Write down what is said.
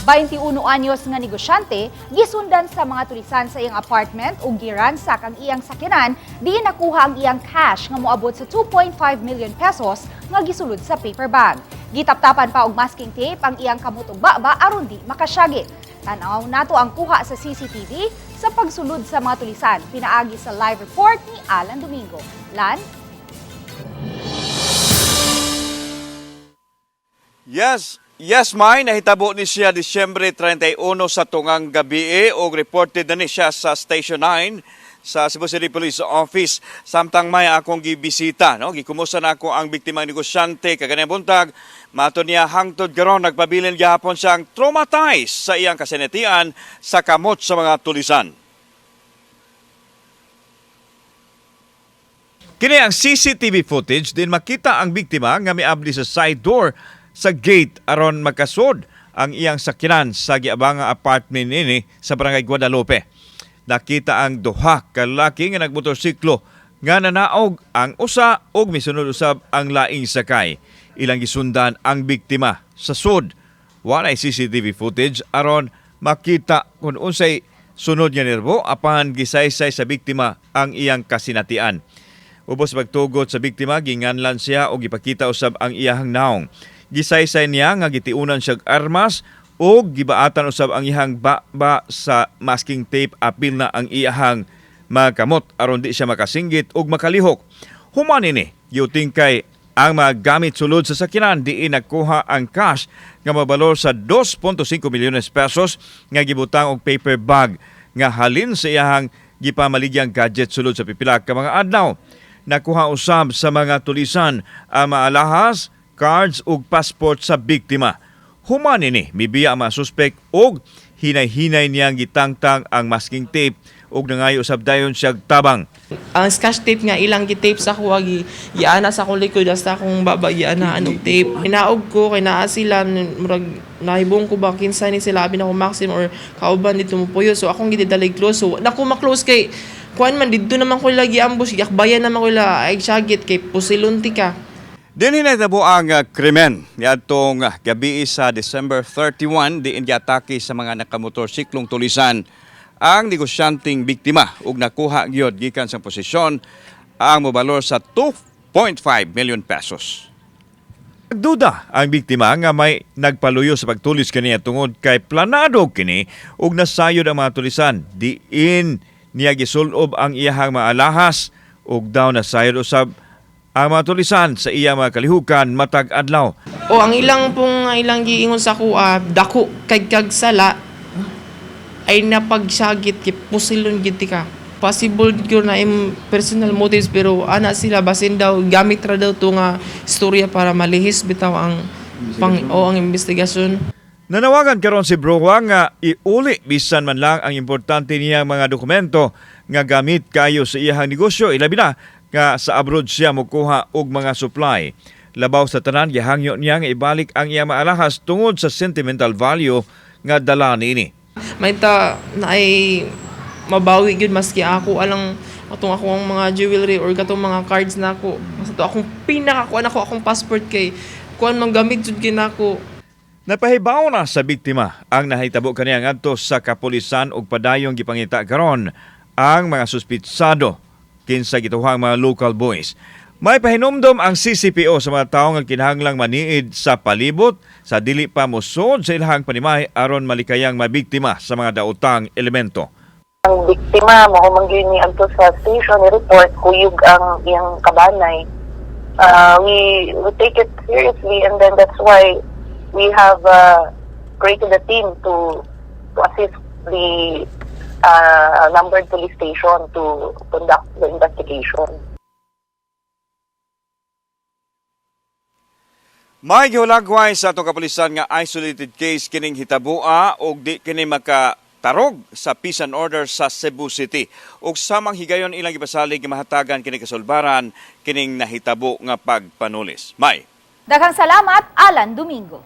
21 anyos nga negosyante gisundan sa mga tulisan sa iyang apartment ug giransak ang iyang sakyanan, diin nakuha ang iyang cash nga moabot sa 2.5 million pesos nga gisulod sa paper bag. Gitaptapan pa og masking tape ang iyang kamot ug baba aron di makasyagit. Tan-aw nato ang kuha sa CCTV sa pagsulod sa mga tulisan, pinaagi sa live report ni Alan Domingo. Lan? Yes, May, nahitabo ni siya Disyembre 31 sa tungang gabi og reported na ni siya sa Station 9 sa Cebu City Police Office. Samtang may akong gibisita, no? Gikumusta na ako ang biktimang negosyante kaganang buntag. Mato niya hangtod karon nagpabilin gihapon siyang traumatized sa iyang kasinatian sa kamot sa mga tulisan. Kini ang CCTV footage din makita ang biktima nga miabli sa side door sa gate aron makasod ang iyang sakyanan sa giabanga apartment nini sa Barangay Guadalupe. Nakita ang duha ka lalaki nga nagmotorsiklo nga nanaog ang usa ug misunod usab ang laing sakay. Ilang gisundan ang biktima sa sud. Walay CCTV footage aron makita kung unsay sunod nga nerbo apan gisaysay sa biktima ang iyang kasinatian. Ubos pagtugot sa biktima, ginganlan siya o gipakita usab ang iyahang naong. Gisaysay niya nga gitiunan siya og armas o gibaatan usab ang iyahang baba sa masking tape apil na ang iyahang mga kamot aron di siya makasinggit ug makalihok. Human ini, giutingkay ang mga gamit sulod sa sakyanan diin nagkuha ang cash nga mabalor sa 2.5 milyones pesos nga gibutang og paper bag nga halin sa iyahang gipamaligyang gadget sulod sa pipila ka mga adlaw. Nakuha usab sa mga tulisan ang mga alahas, cards ug passport sa biktima. Human ini, mibiya ang mga suspek ug hinay-hinay niyang gitangtang ang masking tape ug nangayo usab dayon siyag tabang. Ang scotch tape nga ilang gi-tape sa kuha gi giana sa akong likod hasta akong baba giana anong tape. Hinaog ko kay naa sila, murag nahibong ko ba kinsa ni sila, abi na ko Maxim or kauban dito mo puyo, so akong gididalig close, so nako ma-close kay kuan man didto naman ko lagi ambush, giakbayan naman ko ila ay syagit kay pusilunti ka. Dinhi nahitabo ang krimen niadtong gabi sa December 31 diin giatake sa mga nakamotorsiklong tulisan ang negosyanteng biktima ug nakuha gyud gikan sa posisyon ang mobalor sa 2.5 million pesos. Nagduda ang biktima nga may nagpaluyo sa pagtulis kaniya tungod kay planado kini ug nasayod ang mga tulisan. Diin niya gisulob ang iyahang mga alahas ug daw nasayod usab ang mga tulisan sa iya mga kalihukan matag adlaw. O ang ilang pong ilang giingon sa kuha, dako kay kag sala ay napagsagit kay pusilon gid ka. Possible gyud na im personal motives, pero ana sila basin daw gamit ra daw to nga istorya para malihis bitaw ang pang o ang investigasyon. Nanawagan karon si Browa nga iuli bisan man lang ang importante niyang mga dokumento nga gamit kayo sa iyahang negosyo, ilabi na nga sa abroad siya mokuha og mga supply. Labaw sa tanan, gihangyo niya nga ibalik ang iyang maalahas tungod sa sentimental value nga dala niini. May ta na ay mabawi gyud maski ako alang atong ako ang mga jewelry or katong mga cards na ako. Basta to akong pinakakuan ako akong passport kay kuan man gamit jud kinako. Napahibaw na sa biktima ang nahitabo kaniya ngadto sa kapulisan ug padayong gipangita karon ang mga suspitsado kinsa gituhang mga local boys. May pahinumdom ang CCPO sa mga tawo nga kinahanglang maniid sa palibot sa dili pa mosod sa ilahang panimay aron malikayang mabiktima sa mga daotang elemento. Ang biktima mo man gyud ni adto sa station ni report kuyog ang iyang kabanay. We take it seriously, and then that's why we have created a team to assist the numbered police station to conduct the investigation. May gihulagway sa atong kapulisan nga isolated case kining hitaboa og di kini makatarog sa peace and order sa Cebu City. Ug samang higayon ilang gipasalig nga mahatagan kini kasulbaran kining nahitabo nga pagpanulis. May Daghang salamat, Alan Domingo.